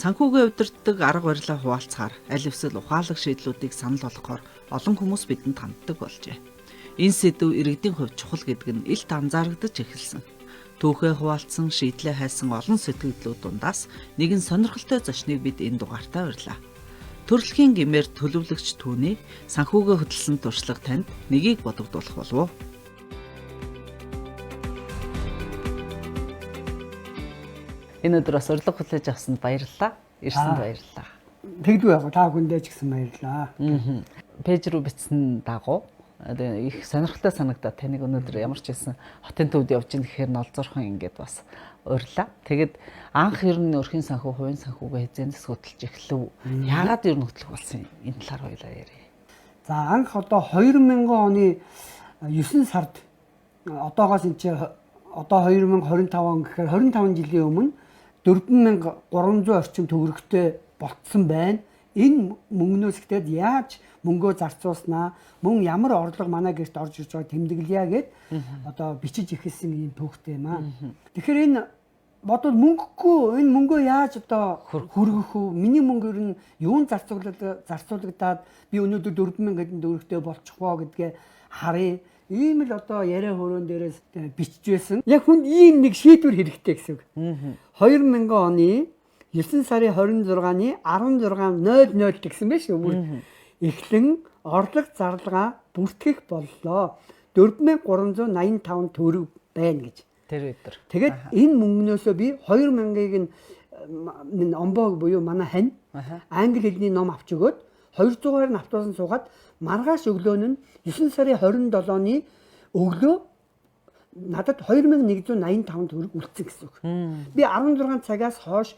Санхүүгээ удирддаг арга барилаа хуваалцахаар аль эсвэл ухаалаг шийдлүүдийг санал болгохоор олон хүмүүс бидэнд ханддаг болжээ. Энэ сэдэв иргэдийн хувьд чухал гэдэг нь илт анзаарагдаж эхэлсэн. Түүхээ хуваалцсан, шийдлээ хайсан олон сэтгэгдлүүд дундаас нэгэн сонирхолтой зочныг бид энэ дугаартаа урьлаа. Төрөлхийн гэмээр төлөвлөгч түүний санхүүгээ хөдөлсөн туршлага танд нэгийг бодогдуулах болов уу? Энэ өдөр бас урилга хүлээж авсанд баярлалаа. Ирсэнд баярлалаа. Тэгдүү яг та бүхэндээ ч гэсэн баярлалаа. Пэйж рүү бичсэн дагуу их сонирхолтой санагдаад таныг өнөөдөр ямар ч байсан хотын төвд явж ийн гэхээр нолзорхон ингээд бас урьлаа. Тэгэд анх ер нь өрхийн санхүү, хувийн санхүүгээ хэзээ хөдөлж эхлэв. Яагаад ер нь хөтлөх болсон юм? Энэ талаар хоёлаа ярья. За анх одоо 2000 оны 9 сард одоогоос энэ чи одоо 2025 он гэхээр 25 жилийн өмнө 4300 орчим төгрөгтэй болцсон байна. Энэ мөнгнөөс ихтэй яаж мөнгөө зарцуулснаа, мөн ямар орлого манай гэрт орж ирж байгааг тэмдэглэе гэд одоо бичиж эхэлсэн ийм түүхтэй юм аа. Тэгэхээр энэ бодвол мөнгөгүй энэ мөнгөө яаж одоо хөргөх үү? Миний мөнгө ер нь юун зарцуулагдаад би өнөөдөр 4000 хэдэн төгрөгтэй болчих воо гэдгээ харъя. Ийм л одоо яриа хөрөөн дээрээс бичиж байсан. Яг хүнд ийм нэг шийдвэр хэрэгтэй гэсэн үг. 2000 оны 9 сарын 26-ны 16:00 гэсэн байж шүү. Эхлэн орлого зарлага бүртгэх боллоо. 4385 төгрөг байна гэж. Тэр өдөр. Тэгээд энэ мөнгнөөсөө би 2000-ыг нь омбог буюу манай хань англи хэлний ном авч өгөөд 200-аар нь автобусан суугаад маргааш өглөө нь 9 сарын 27-ны өглөө надад 2185 төгрөг үлдсэн гэсэн үг. Би 16 цагаас хойш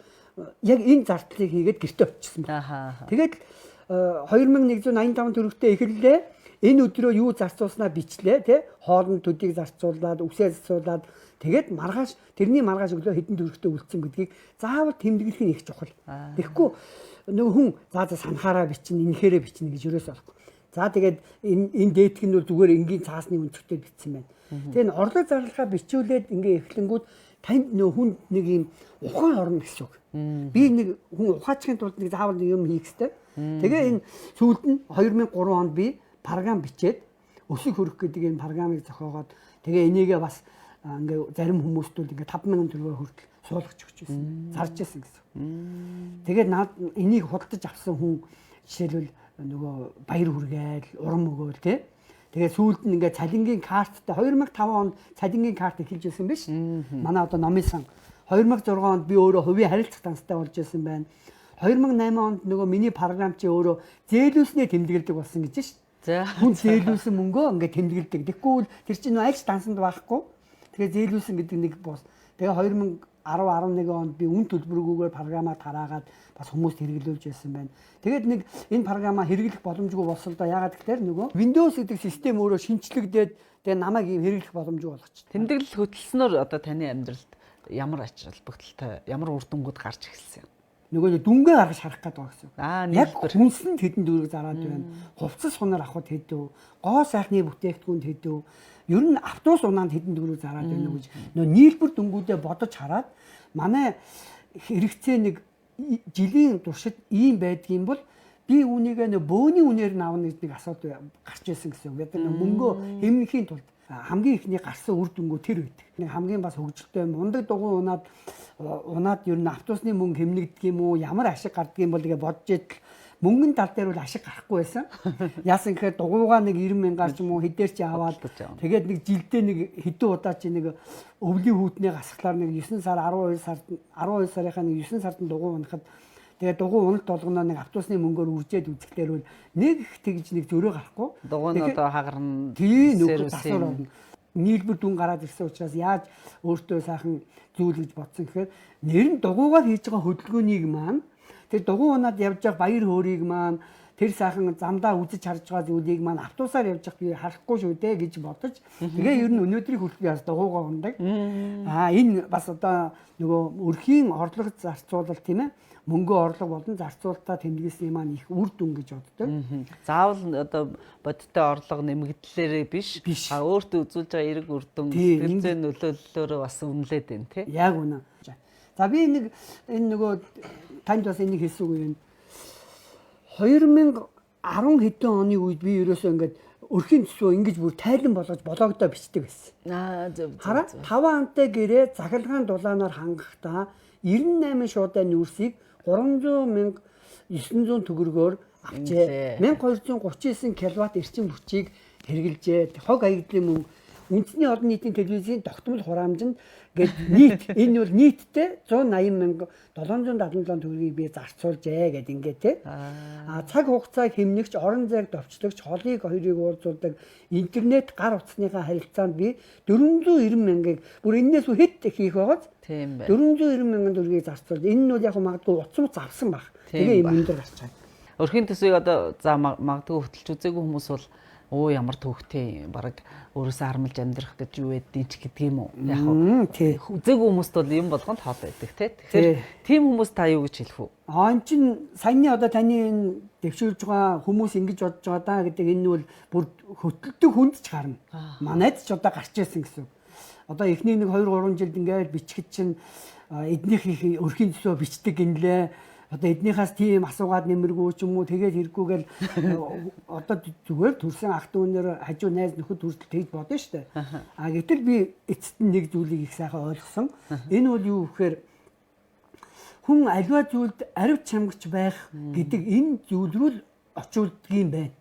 яг энэ зардлыг хийгээд гэрте очсон байна. Тэгээд 2185 төгрөгтэй эхэллээ. Энэ өдрөө юу зарцуулснаа бичлээ тий. Хоолнд төдийг зарцуулаад, үсээ зарцуулаад тэгээд маргааш тэрний маргааш өглөө хэдэн төгрөгтэй үлдсэн гэдгийг заавал тэмдэглэх нь их чухал. Тэгэхгүй нөгөө хүн за санахаараа бичнэ, инхээрээ бичнэ гэж юусоо болохгүй. За тэгээд энэ дээдх нь бол зүгээр энгийн цаасны өнцгтэй бичсэн байна. Тэгээд орлого зарлахаа бичүүлээд ингээ эхлэнгүүд танд нөө хүн нэг юм ухаан орно гэсэн үг. Би нэг хүн ухаачихын тулд нэг заавал нэг юм хийх хэрэгтэй. Тэгээ энэ сүүлд нь 2003 онд би програм бичээд өсөх хөрөх гэдэг энэ програмыг зохиогоод тэгээ энийгээ бас ингээ зарим хүмүүст бол ингээ 5000 төгрөгөөр хүртэл суулгаж өгч байсан. Зарж байсан гэсэн. Тэгээд над энийг худалдаж авсан хүн жишээлбэл нөгөө баяр хүргээл, урам өгөөл тий. Тэгээ сүүлд нь ингээ цалингийн карттай 2005 онд цалингийн карт эхэлж байсан биш. Манай одоо номын сан 2006 онд би өөрөө хувийн харилцах данстай болж байсан байна. 2008 онд нөгөө миний програм чи өөрөө зээлүүлснээ тэмдэглэдэг болсон гэж шин. За хүн зээлүүлсэн мөнгөө ингээ тэмдэглэдэг. Тэгэхгүй бол тэр чинь нөгөө альч дансанд байхгүй. Тэгээ зээлүүлсэн гэдэг нэг бос. Тэгээ 2010 11 онд би үн төлбөргүйгээр програмаа тараагаад бас хүмүүст хэрэглүүлж байсан байна. Тэгээд нэг энэ програмаа хэрэглэх боломжгүй болсон л доо. Яагаад гэхээр нөгөө Windows гэдэг систем өөрөө шинчлэгдээд тэгээ намайг ийм хэрэглэх боломжгүй болгочих. Тэмдэглэл хөтөлснөөр одоо таны амьдралд ямар ач холбогдолтой, ямар үр дүнгууд гарч эхэлсэн юм? Нөгөө дүнгээ гаргаж харах гээд байгаа гэсэн. Яг хүнсэнд хэдэн төгрөг зараад байна. Хувцас сунаар авахд хэдв, гоо сайхны бүтээгдэхүүнд хэдв, ер нь автобус унаанд хэдэн төгрөг зараад байна уу гэж нөгөө нийлбэр дүнгуудээ бодож хараад манай хэрэгцээ нэг жилийн туршид ийм байдгийн бол би үүнийгээ нөө бөөний үнээр нь авна гэдэг нэг асуудал гарч ирсэн гэсэн үг. Яг мөнгөө хэмнэхийн тулд хамгийн ихний гарсан үр дүнгөө тэр байдаг. Нэг хамгийн бас хөгжилтэй мундаг дугуй унаад ер нь автобусны мөнгө хэмнэгддэг юм уу, ямар ашиг гардаг юм бол гэж бодож идэл мөнгөн тал дээр бол ашиг гарахгүй байсан. Яасан гэхээр дугуйгаа нэг 90 мянгаар ч юм уу хэдээр чи аваад тэгээд нэг жилдээ нэг хэдэн удаа чи нэг өвлийн хүүтний гасхлаар нэг 9 сар 12 сард 12 сарынхаа нэг 9 сард дугуй унахад тэгээд дугуй уналт болгоно нэг автобусны мөнгөөр үржээд үзэхлээр бол нэг их тэгж нэг зөрөө гарахгүй. Дугуй нь одоо хагарна. Тийм нөхөр дасвар орно. Нийлбэр дүн гараад ирсэн учраас яаж өөртөө сайхан зүйл гэж бодсон гэхээр нэр нь дугуйгаар хийж байгаа хөдөлгөөнийг маань тэр дугуй унаад явж байгаа баяр хөөрийг маань тэр сайхан замдаа үзэж харж байгаа зүйлийг маань автобусаар явж явах би харахгүй шүү дээ гэж бодож тэгээ ер нь өнөөдрийг хүртэл би бас дугуйгаа ундаг. Энэ бас одоо нөгөө өрхийн орлого зарцуулалт тийм мөнгөө орлого болон зарцуулалтаа тэмдэглэсний маань их үр дүн гэж боддог. Заавал одоо бодиттой орлого нэмэгдлээрээ биш. Өөртөө үзүүлж байгаа эерэг үр дүн, сэтгэл зүйн нөлөөллөөр бас үнэлээд байна тий. Яг үнэ. За би нэг энэ нөгөө танд бас энийг хэлсэн үг юм. 2010 хэдэн оны үед би ерөөсөө ингээд өрхийн төсвөө ингэж бүр тайлан болгож блогдоо бичдэг байсан. Аа зөв. Хараа 5 амтай гэрээ захиргаан дулаанаар хангахдаа 98 шуудай нүүрсийг 300,900 төгрөгөөр авчээ. 1239 киловатт эрчим хүчийг хэрэглэжээ. Хог хаягдлын мөнгө үндэсний олон нийтийн телевизийн тогтмол хураамжинд гээд нийт энэ бол нийтдээ 180,777 төгрөгийг би зарцуулжээ гэд ингээд те. А цаг хугацааг хэмнэгч, орон зайг товчлогч, холыг хоёрыг уулзуулдаг интернет гар утасныхаа харилцаанд би 490 мянгаыг бүр энээс хэд хийх байгааз Тийм байна. 490 мянган төгрөгийг зарцуулж энэ нь бол яг магадгүй утас муц авсан баг. Тэгээ юм өндөр гарч байгаа. Өрхийн төсвийг одоо за магадгүй хөтөлж үзээгүй хүмүүс бол өө ямар төвхтэй бараг өөрөөсөө харамлж амьдрах гэж юу байдیں ч гэдэг юм уу. Яг үзээгүй хүмүүст бол юм болгонд хол байдаг тий. Тэгэхээр тийм хүмүүс та юу гэж хэлэх үү? Аа эн чин саяны одоо таны энэ дэвшүүлж байгаа хүмүүс ингэж бодож байгаа даа гэдэг энэ нь бол бүр хөтөлдөг хүнд ч гарна. Манайд ч одоо гарч ирсэн гэсэн. Одоо эхний нэг 2 3 жилд ингээд бичгэд чинь эднийх их өрхийн төсөө бичдэг гинлээ. Одоо эднийхээс тийм асуугаад нэмэргүй ч юм уу тэгээд хэрэггүйгээл одоо зүгээр төрсэн ах дүүнэр хажуу найз нөхөд хүртэл тэгж бодно шүү дээ. А гэтэл би эцэст нь нэг зүйлийг их сайхан ойлгосон. Энэ бол юу гэхээр хүн аливаа зүйлд аривч чамгч байх гэдэг энэ зүйл рүү л очиулдаг юм байна.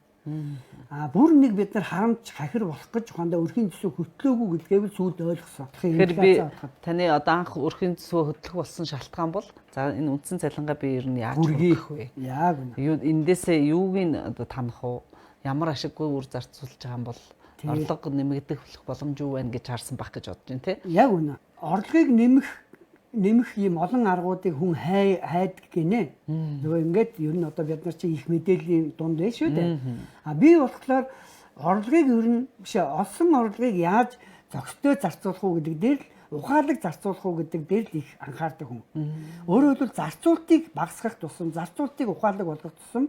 А бүр нэг бид нар харамч хахир болох гэж ухаандаа өрхийн төсөө хөтлөөгүй гэдгээ би сүйд ойлгосон. Тэгэхээр би таны одоо анх өрхийн төсөө хөтлөх болсон шалтгаан бол за энэ үндсэн цалингаа би ер нь яаж хүргэх вэ? Яг үнэ. Юу эндээсээ юуг нь одоо танах уу? Ямар ашиггүй үр зарцуулж байгаа юм бол орлого нэмэгдэх боломж юу байна гэж харсан байх гэж бодож байна тий. Яг үнэ. Орлогыг нэмэх ийм олон аргуудыг хүн хайдаг гинэ. Нөгөө ингээд ер нь одоо бид нар чи их мэдээллийн дунд байна шүү дээ. А би болохоор орлогыг ер нь биш олсон орлогыг яаж зохистой зарцуулах уу гэдэг дээр л ухаалаг зарцуулах уу гэдэг дээр л их анхаардаг хүн. Өөрөөр хэлбэл зарцуултыг багасгах тусам, зарцуултыг ухаалаг болгох тусам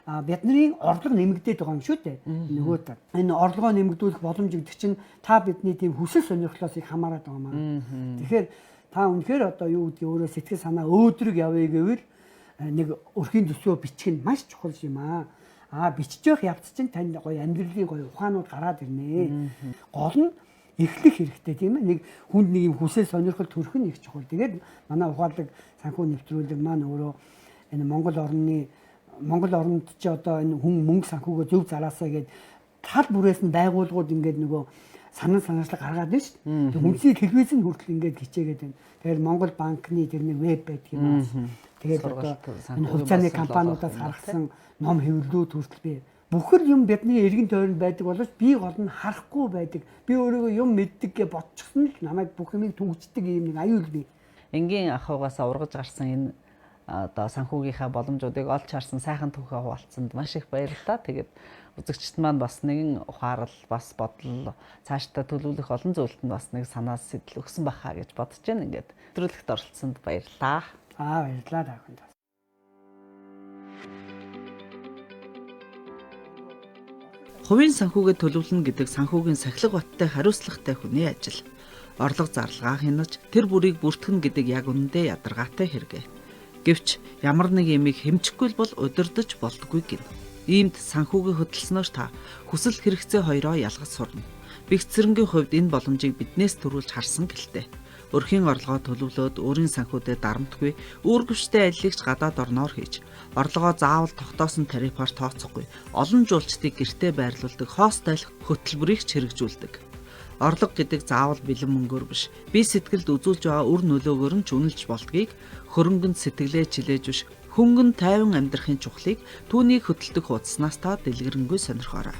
бидний орлого нэмэгдээд байгаа юм шүү дээ. Нөгөө та энэ орлогоо нэмэгдүүлэх боломж гэдэг чинь та бидний тийм хүсэл сонирхлоос их хамаарат байгаа юм аа. Тэгэхээр та үнэхээр одоо юу гэдгийг өөрөө сэтгэл санаа өөдрөг явъя гэвэл нэг өрхийн төсвөө бичих нь маш чухал юм аа. Аа бичиж явах явц чинь танд гоё амьдралын гоё ухаанууд гараад ирнэ. Гол нь эхлэх хэрэгтэй тийм ээ. Нэг хүнд нэг юм хүсэл сонирхол төрөх нь их чухал. Тэгээд манай ухаалаг санхүү нэвтрүүлэг маань өөрөө энэ Монгол оронд чи одоо энэ хүн мөнгө санхүүгээ зөв зараасаа гээд тал бүрээс нь байгууллагууд ингээд нөгөө санан санаачлаг гаргаад байна шүү дээ. Тэг үндэсний телевиз нь хүртэл ингээд хичээгээд байна. Тэгэхээр Монгол банкны тэр нэг веб байдаг юм аа. Тэгээд одоо энэ хувьцааны компаниудаас гаргасан ном хэвлэлүүд хүртэл би бүхэл юм бидний эргэн тойронд байдаг боловч би гол нь харахгүй байдаг. Би өөрийгөө юм мэддэг гэж бодчихсон л намайг бүх юмыг түгждэг юм нэг аюул би. Энгийн ах угаас ургаж гарсан энэ одоо санхүүгийнхаа боломжуудыг олж харсан сайхан түүхээ хуваалцсанд маш их баярлалаа. Тэгээд үзэгчд маань бас нэгэн ухаарал, бас бодол, цаашдаа төлөвлөх олон зүйлд нь бас нэг санаа сэтэл өгсөн баха гэж бодож байна. Ингээд нэвтрүүлэгт оролцсонд баярлалаа. Аа баярлалаа та бүхэнд. Хувийн санхүүгээ төлөвлөнө гэдэг санхүүгийн сахилга баттай хариуцлагатай хүний ажил. Орлого зарлагаа хянаж тэр бүрийг бүртгэнэ гэдэг яг үнэндээ ядаргаатай хэрэг. Гэвч ямар нэг юмыг хэмжихгүй бол удирдах болдггүй гин. Иймд санхүүгээ хөдөлснөөр та хүсэл хэрэгцээ хоёроо ялгаж сурна. Бэгцэрэнгийн хувьд энэ боломжийг биднээс төрүүлж харсан гэлтэй. Өрхийн орлогоо төлөвлөөд өөрийн санхүүдэд дарамтгүй үүргэвчтэй ажлыгч гадаад орноор хийж, орлогоо заавал тогтоосон тарифаар тооцохгүй, олон жуулчдыг гэртээ байрлуулдаг хостел хөтөлбөрийг ч хэрэгжүүлдэг. Орлого гэдэг заавал бэлэн мөнгөөр биш, бие сэтгэлд үзүүлж байгаа үр нөлөөгөөр нь ч үнэлж болдгийг хөрөнгөнд сэтгэлээ чилээж биш, хөнгөн тайван амьдрахын чухлыг түүнийг хөтэлдэг хуудаснаас та дэлгэрэнгүй сонирхоорой.